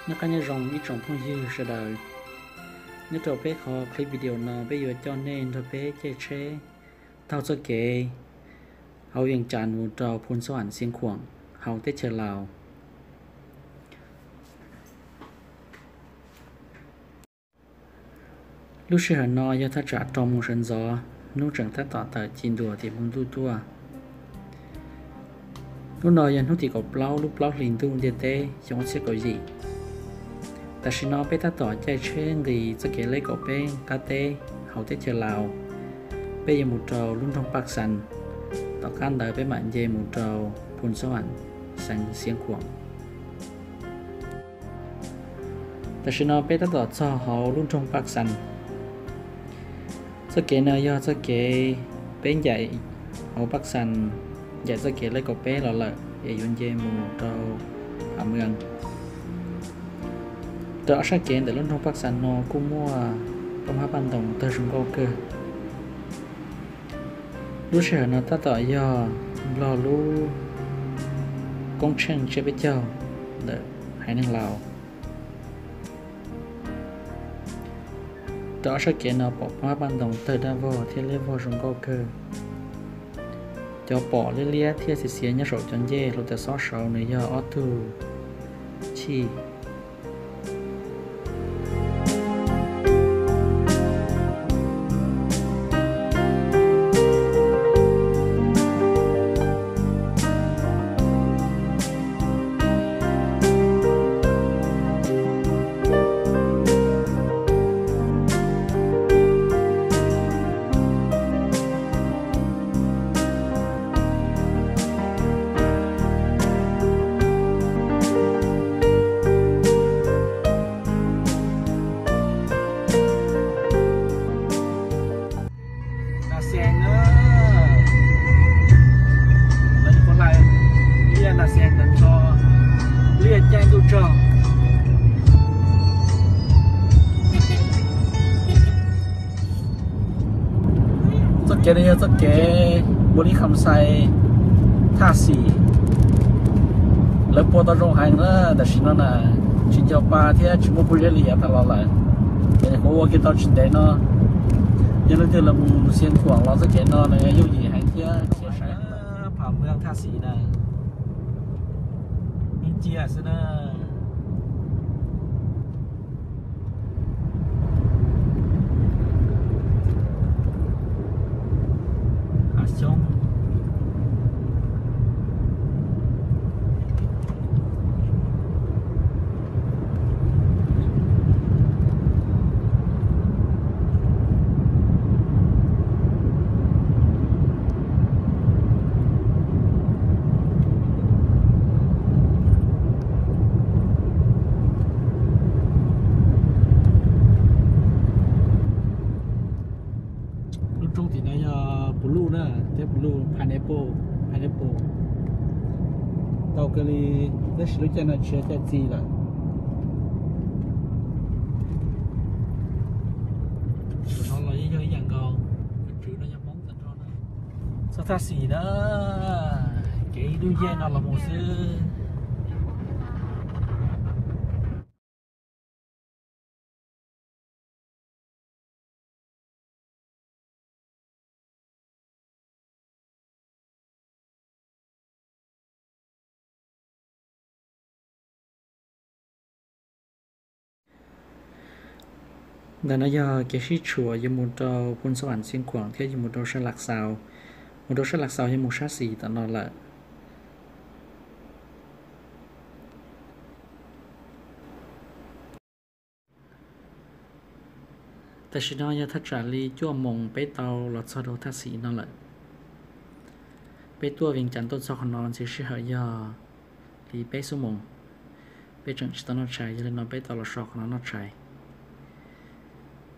Noj qab nyob zoo ib tsoom phooj ywg sawv daws. Nyob rau peb qhov clip video no peb yuav coj nej nrog peb caij tsheb taug txoj kev hauv Vias Cas mus rau Phu Ntxhuab Vam Xiav Khuam hauv teb chaws Laus. Lub sij hawm no yog thaj tsam rau moos sawv ntxov, hnub tseem tab tom tawm ci ntua tim npoo ntuj tuaj. Hnub no yog hnub tim kaum plaub lub plaub hlis ntuj ntiaj teb xyoo ob txhiab kaum yim. Tam sim no peb tab tom caij tsheb nqis txoj kev lej kaum peb qab teb hauv teb chaws Laus. Peb yuav mus rau lub nroog Paj Xas, tom qab ntawd peb mam nce mus rau Phu Ntxhuab Vam Xeev Khuam. Tam sim no peb tab tom txog hauv lub nroog Paj Xas. Txoj kev no yog txoj kev peb ncaim hauv Paj Xas, ncaim txoj kev lej kaum peb los lawm es yuav nce mus rau Pha Mws. Rau ob sab kev ntawm lub nroog Paj Xas no kuj muaj paj hmab paj ntoos tawg zoo nkauj kawg. Lub sij hawm no tab tom yog nplog lub koob tsheej tsiab peb caug ntawm haiv neeg Laus. Rau ob sab kev no pom paj hmab paj ntoos tawg daj vog thiab liab vog zoo nkauj kawg. Cov pom liab liab thiab xiav xiav nyob saum cov ncej hluav taws xob saud nws yog ob tug chij. Nas Xees na, lawv nyuam qhuav hlais liaj Nas Xees ntawm nrho, liaj caij ntuj tsaug. Txoj kev no yog txoj kev Npua Lis Kham Xais, Thaj Xim. Lawv puag tau zoo heev na, tam sim no na tsis nco pa thiab tsis muaj pob zeb li yav tas los lawm. Ces nyuam qhuav ua kiag tau tsis ntev no. Yog leej twg los mus Xia Khuam los txoj kev no nws yooj yim heev thiab. Cia saib Pham Mws Thaj Xim na, hnub cia xwb na. Hav Xyoob. Lub roob tim no yog blue na, thiab blue pineapple, pineapple. Tau kawg li, tab sis lub caij no tsis yog caij txiv lawm. Tam no los yeej yog ib yam nkaus, tus tswv no yog Hmoob tag nrho na. Txog Thaj Xim na, kev ib lub yej no los mus xwb. Ntawm no yog kev sib tshuam yuav mus rau Phu Ntxhuab Vam Xia Khuam thiab yuav mus rau sab Lav Xaus. Mus rau sab Lav Xaus yog mus sab xis tom no lawm. Tam sim no yog thaj tsam li cuaj moos peb tau los txog rau Thaj Xim no lawm. Peb tuaj Vias Cas tuaj txog qhov no ntxiv sij hawm yog li peb xuab moos. Peb tseem tsis tau noj tshais, yog li no peb tau los so qhov no noj tshais.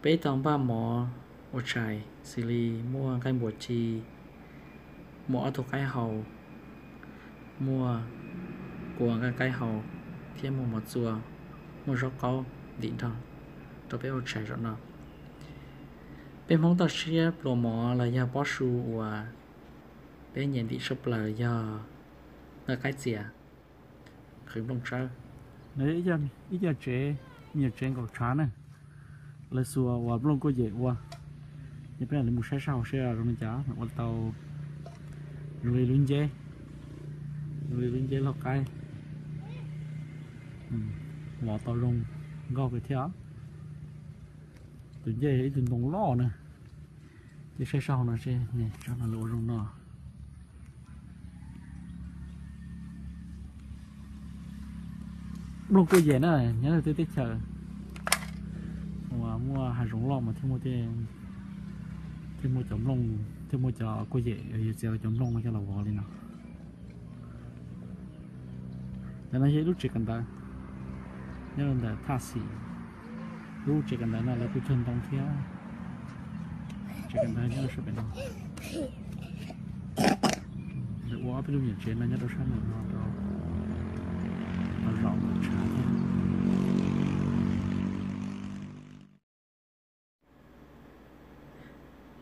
Peb tau npaj mov ua tshais xws li muaj nqaij npua ci, muaj ob tug qaib hau, muaj kua nqaij qaib hau, thiab muaj mov txua, muaj zaub qaub ntim nrog rau peb ua tshais zaum no. Peb Hmoob toj siab pluas mov los yog pob su uas peb nyiam ntim tshaj plaws yog nqaij qaib txias, qhwv nplooj tsawb. Ib co tsev, me nyuam tsev nkaum tshav na, lawv xuas uas nplooj kuj yem ua. Ces peb mam li mus saib sab hauv seb zoo li cas, ua tau zoo li lub nceb, zoo li lub nceb laug qaib, los tau zoo nkauj kawg thiab. Tus nceb yog ib tug ntoo loj na. Ces saib sab hauv no seb, tsob no lawv ua zoo no. Nplooj kuj yem na, nyob rau tej teb chaws uas muaj hav zoov loj mas thiaj muaj, thiaj muaj cov nplooj, thiaj muaj cov kuj yem, yog txiav cov nplooj no coj los vov li no. Cov no yog ib lub tsev kawm ntawv nyob rau ntawm thaj xim. Lub tsev kawm ntawv no lawv kuj cog ntoo thiab. Tsev kawm ntawv nyob rau sab pem no. Lawv ua ob peb lub me nyuam tsev no nyob rau sab nraum no rau, rau zaum nkaum tshav thiab.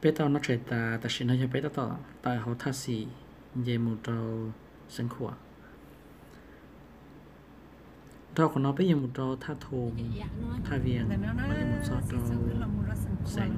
Peb tau noj tshais tas, tam sim no yog peb tab tom tawm hauv thaj xim nce mus rau Xeev Khuam. Dhau qhov no peb yuav mus rau Thaj Thom, Thaj Vias, mam li mus txog rau Xeev.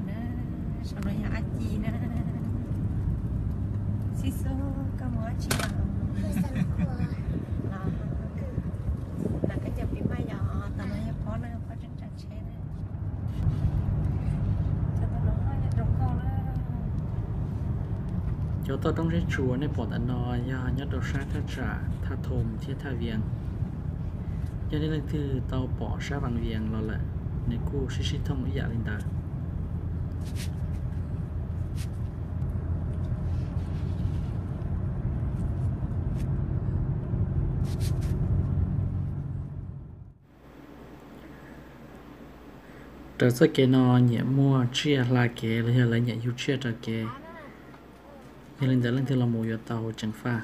Cov toj roob zeb tsuas nej pom ntawm no yog nyob rau sab thaj tsam Thaj Thom thiab Thaj Vias. Yog nej leej twg tau pom sab Vaj Vias los lawm, nws kuj sib sib thooj ib yam li ntawd. Raws txoj kev no nyiam muaj tsiaj hla kev los yog lawv nyiam yug tsiaj raws kev. Yog li ntawd leej twg los mus yuav tau ceev faj.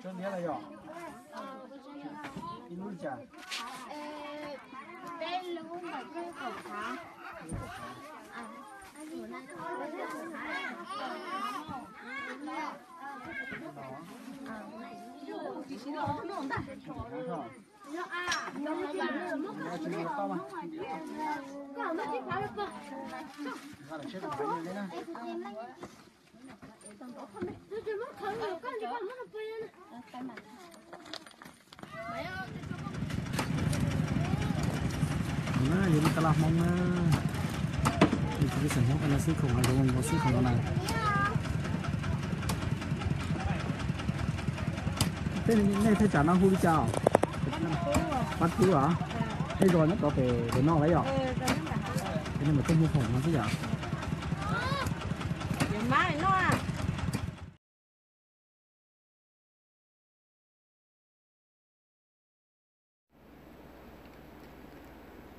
Tsob liab los yog? Ib lub li cas? Yog li tas los Hmoob na, xeem Hmoob no xwb khoom no, xwb khoom no na. Tej nej thaj tsam no hu li cas? Pab Tub os. Tej zos nyob tod pem no lawm yom? Tej nej mam tuaj hu khoom no xwb yom?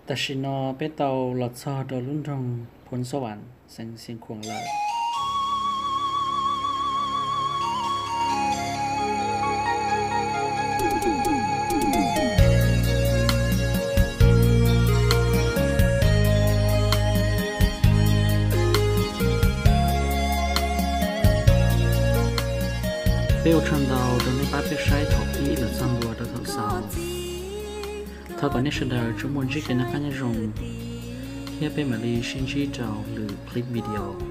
Tam sim no peb tau los txog rau lub nroog Phoos Xab Vam, xeev Xeev Khuam lawm. Peb ua tsaug ntau rau nej pab peb saib thaum pib los txog ntua rau thaum Xaus, thov kom nej sawv daws tsuas muaj ntsib kev noj qab nyob zoo, thiab peb mam li sib ntsib rau lwm clip video.